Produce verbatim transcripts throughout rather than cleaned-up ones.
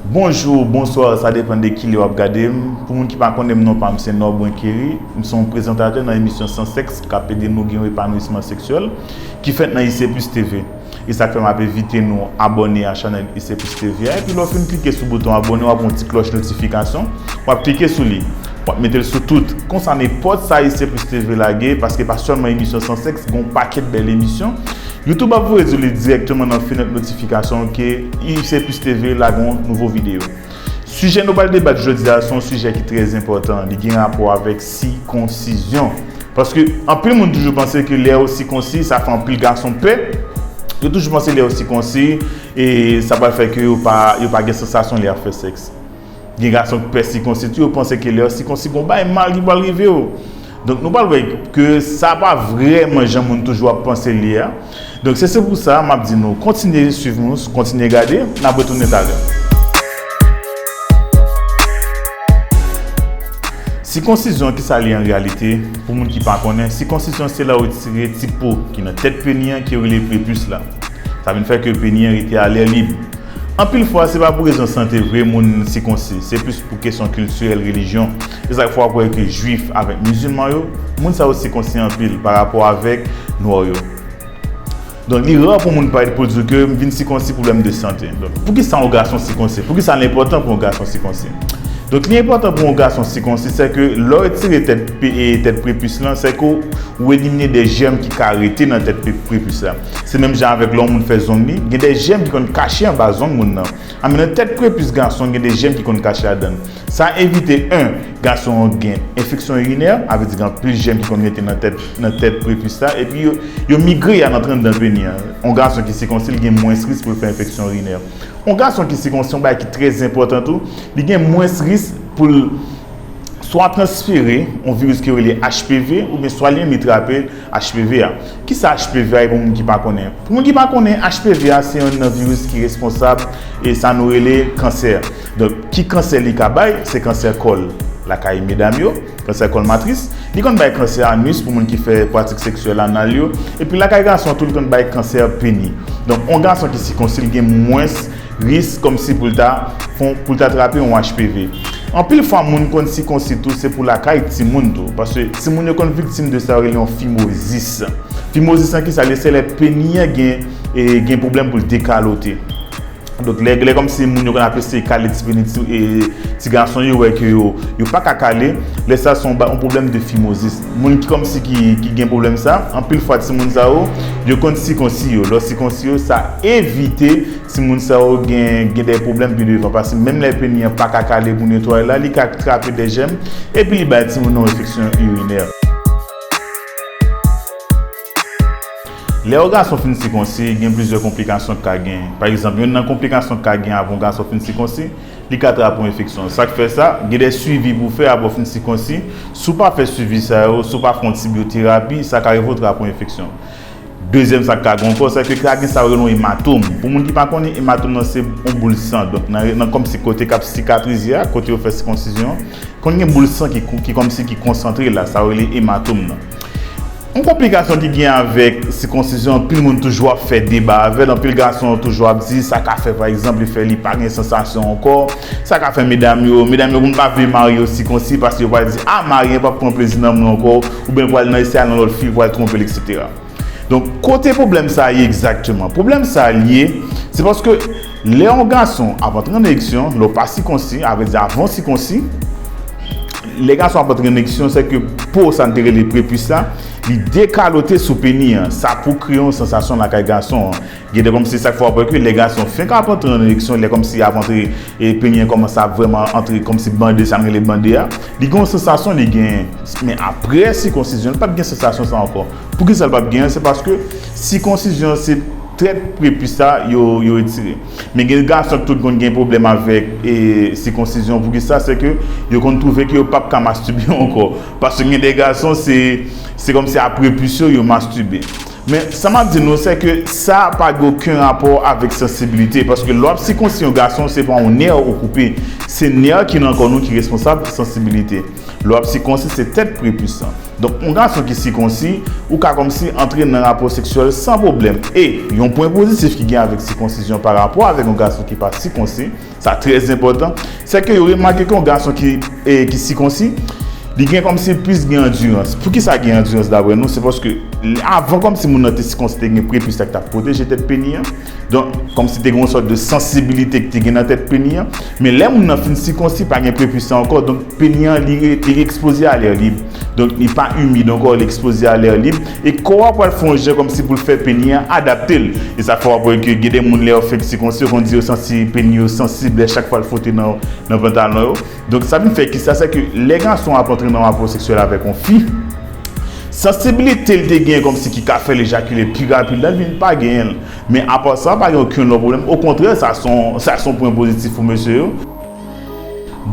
Bonjou, bonswa, sa depann de ki lè w ap gade m. Pou moun ki pa konnen m, non pa m se Norbwen Kerry. M se yon prezantatè nan emisyon San Sèks k ap ede nou gen yon epanouisman seksyèl ki fèt nan I C Plus T V. E sa k fè m ap envite nou abòne a chanèl I C Plus T V a. Epi lè w fin klike sou bouton abòne, w ap wè yon ti klòch notifikasyon. W ap klike sou li. W ap mete l sou tout. Konsa nenpòt sa I C Plus T V lage, paske pa sèlman emisyon San Sèks, gen yon pakèt bèl emisyon. YouTube ap voye di w li dirèkteman nan fenèt notifikasyon ke I C Plus T V lage yon nouvo videyo. Sijè nou pral debat jodi a se yon sijè ki trè enpòtan. Li gen rapò avèk sikonsizyon. Paske anpil moun toujou panse ke lè yo sikonsi, sa fè anpil gason pè. Yo toujou panse lè yo sikonsi, e sa pral fè ke yo pa, yo pa gen sansasyon lè y ap fè sèks. Gen gason ki pè sikonsi tou, yo panse ke lè yo sikonsi, gon bagay mal ki pral rive yo. Donk, nou pral wè ke sa pa vrèman jan moun toujou ap panse l ye a. Donk, se, se pou sa, m ap di nou, kontinye swiv nou, kontinye gade, n ap retounen talè. Sikonsizyon, ki sa l ye an reyalite? Pou moun ki pa konnen, sikonsizyon se lè yo retire ti po ki nan tèt peni an ki yo rele prepis la. Sa vin fè ke peni an rete alè lib. Anpil fwa, se pa pou rezon sante vre moun sikonsi, se plis pou kesyon kiltirèl, relijyon. E sa k fè w ap wè ke jwif avèk mizilman yo, moun sa yo sikonsi anpil pa rapò avèk nwa yo. Donk, li ra pou moun parèt pou l di w ke m vin sikonsi pwoblèm de sante. Donk, poukisa yon gason sikonsi? Poukisa l enpòtan pou yon gason sikonsi? Donk, li enpòtan pou yon gason sikonsi, se ke lè w retire tèt pe-, e, tèt prepis lan, se ke w elimine de jèm ki ka rete nan tèt pe-, prepis la. Se menm jan avèk lè yon moun fè zong li, gen de jèm ki konn kache anba zong moun nan. A, men nan tèt prepis gason, gen de jèm ki konn kache ladan l. Sa evite, en, gason an gen enfeksyon irinè, a vle di gen anpil jèm ki konn rete nan tèt, nan tèt prepis la, epi yo, yo migre, y al antre anndan peni an. Yon gason ki sikonsi, li gen mwens risk pou l fè enfeksyon irinè. Yon gason ki sikonsi, yon bagay ki trè enpòtan tou, li gen mwens risk pou l swa transfere yon viris ki yo rele H P V, oubyen swa li menm li trape H P V a. Kisa H P V a ye pou moun ki pa konnen? Pou moun ki pa konnen, H P V a se yonn nan viris ki responsab e sa nou rele kansè. Donk, ki kansè li ka bay? Se kansè kòl lakay medam yo, kansè kòl matris. Li konn bay kansè anis pou moun ki fè pratik seksyèl anal yo. Epi lakay gason tou, li konn bay kansè peni. Donk, yon gason ki sikonsi, li gen mwens risk kòmsi pou l ta fon, pou l ta trape yon H P V. Anpil fwa, moun konn sikonsi tou, se pou lakay timoun tou. Paske timoun yo konn viktim de sa yo rele yon fimozis. Fimozis lan ki sa l ye? Se lè peni an gen, e, gen pwoblèm pou l dekalote. Donk, lè, lè kòmsi moun yo konn ap eseye kale ti peni ti, e, ti gason yo, wè ke yo, yo pa ka kale, lè sa se yon ba-, yon pwoblèm de fimozis. Moun ki kòmsi ki, ki gen pwoblèm sa, anpil fwa timoun sa yo, yo konn sikonsi yo. Lè w sikonsi yo, sa evite timoun sa yo gen, gen de pwoblèm pi devan. Paske menm lè peni an pa ka kale pou netwaye la, li ka trape de jèm, epi li bay timoun nan enfeksyon irinè. Lè yon gason fin sikonsi, gen plizyè konplikasyon k ka gen. Pa egzanp, yonn nan konplikasyon k ka gen apre yon gason fin sikonsi, li ka trape yon enfeksyon. Sa k fè sa, gen de swivi pou fè apre w fin sikonsi. Si w pa fè swivi sa yo, si w pa fè yon ti byoterapi, sa ka rive w trape yon enfeksyon. Dezyèm sa k ka gen ankò, se ke ka gen sa yo rele yon ematòm. Pou moun ki pa konnen, ematòm nan se yon boul san. Donk, nan, nan kòmsi kote k ap sikatrize a, kote yo fè sikonsizyon an, konn gen boul san ki, ki kòmsi ki konsantre la, sa yo rele ematòm nan. Yon konplikasyon ki gen avèk sikonsizyon, anpil moun toujou ap fè deba avè l, anpil gason toujou ap di, sa ka fè, pa egzanp, li fè li pa gen sansasyon ankò, sa ka fè medam yo, medam yo konn pa vle mari yo sikonsi, paske yo pral di, a, mari an p ap pran plezi nan mwen ankò, oubyen pral nan eseye al nan lòt fi, pral twonpe l, etsetera. Donk, kote pwoblèm sa a ye egzakteman? Pwoblèm sa a l ye, se paske lè yon gason ap antre nan ereksyon, lè w pa sikonsi, a vrè di, avan w sikonsi, lè gason ap antre nan ereksyon, se ke po sa n te rele prepis la, li dekalote sou peni an. Sa pou kreye yon sansasyon lakay gason an. Gen de kòmsi sa k fè w ap wè ke lè gason fenk ap antre nan ereksyon, lè kòmsi ap antre, e peni an kòmanse ap vrèman antre, kòmsi bande, sa n rele bande a, li gen yon sansasyon, li gen. Men apre sikonsizyon, li p ap gen sansasyon sa ankò. Poukisa l p ap gen? Se paske sikonsizyon se tèt prepis sa yo, yo retire. Men gen gason ki tou konn gen pwoblèm avèk, e, sikonsizyon. Poukisa? Se ke yo konn twouve ke yo p ap ka mastibe ankò. Paske gen de gason, se, se kòmsi a prepis yo, yo mastibe. Men sa m ap di nou, se ke sa pa gen okenn rapò avèk sansibilite, paske lè w ap sikonsi yon gason, se pa yon nè ou koupe, se nè ki nan kò nou ki responsab sansibilite. Lè w ap sikonsi, se tèt prepis lan. Donk, yon gason ki sikonsi, ou ka kòmsi antre nan rapò seksyèl san pwoblèm. E yon pwen pozitif ki gen avèk sikonsizyon pa rapò avèk yon gason ki pa sikonsi, sa trè enpòtan, se ke yo remake ke yon gason ki, e, ki sikonsi, li gen kòmsi plis gen andirans. Poukisa gen andirans dapre nou? Se paske avan kòmsi moun nan te sikonsi, te gen prepis la ki t ap pwoteje tèt peni an. Donk, kòmsi te gen yon sòt de sansibilite ki te gen nan tèt peni an. Men lè moun nan fin sikonsi, pa gen prepis la ankò. Donk, peni an, li, re- li ekspoze a lè lib. Donk, li pa imid ankò, li ekspoze a lè lib. E kò a pral fè yon jan kòmsi pou l fè peni an adapte l. E sa fè w ap wè ke gen de moun, lè yo fèk sikonsi, yo konn di yo santi peni yo sansib lè chak fwa l fwote nan, nan pantalon yo. Donk, sa vin fè ki sa, se ke lè gason ap antre nan rapò seksyèl avèk yon fi, sansibilite l te gen kòmsi ki ka fè l ejakile pi rapid la, l vin pa genyen l. Men apa sa, pa gen okenn lòt pwoblèm. Okontrè, sa se yon, sa se yon pwen pozitif pou mesye yo.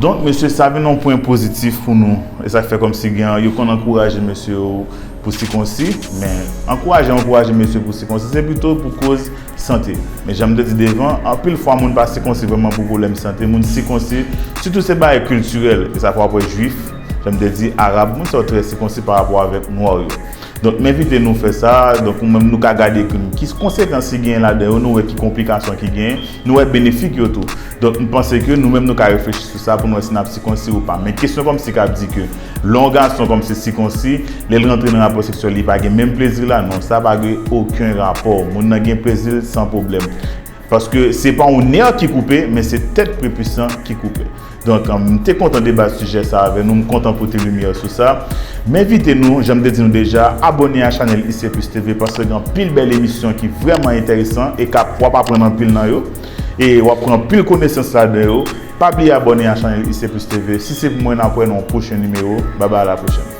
Donk, mesye, sa vin yon pwen pozitif pou nou. E sa k fè kòmsi gen, yo konn ankouraje mesye yo pou sikonsi. Men ankouraje, ankouraje mesye pou sikonsi, se pito pou koz sante. Men jan m te di devan, anpil fwa moun pa sikonsi vrèman pou pwoblèm sante. Moun sikonsi, sitou se bagay kiltirèl. E sa fè w ap wè jwif, jan m te di, arab, moun sa yo trè sikonsi pa rapò avèk nwa yo. Donk, m envite nou fè sa. Donk, ou menm nou ka gade ki, ki konsekans ki genyen ladan yo, nou wè ki konplikasyon ki genyen, nou wè benefik yo tou. Donk, m panse ke nou menm nou ka reflechi sou sa pou nou wè si n ap sikonsi ou pa. Men kesyon kòmsi k ap di ke lè yon gason kòmsi sikonsi, lè l rantre nan rapò seksyèl, li pa gen menm plezi la, non, sa pa gen okenn rapò. Moun nan gen plezi l san pwoblèm. Paske se pa yon nè ki koupe, men se tèt prepis lan ki koupe. Donk, m te kontan deba sijè sa avè nou, m kontan pote limyè sou sa. M envite nou, jan m te di nou deja, abòne a chanèl I C Plus T V paske gen anpil bèl emisyon ki vrèman enteresan e k ap, w ap aprann anpil nan yo. E w ap pran anpil konesans ladan yo. Pa bliye abòne a chanèl I C Plus T V. Si se pou mwen, n ap wè nan yon pwochen nimewo. Babay, a la pwochèn.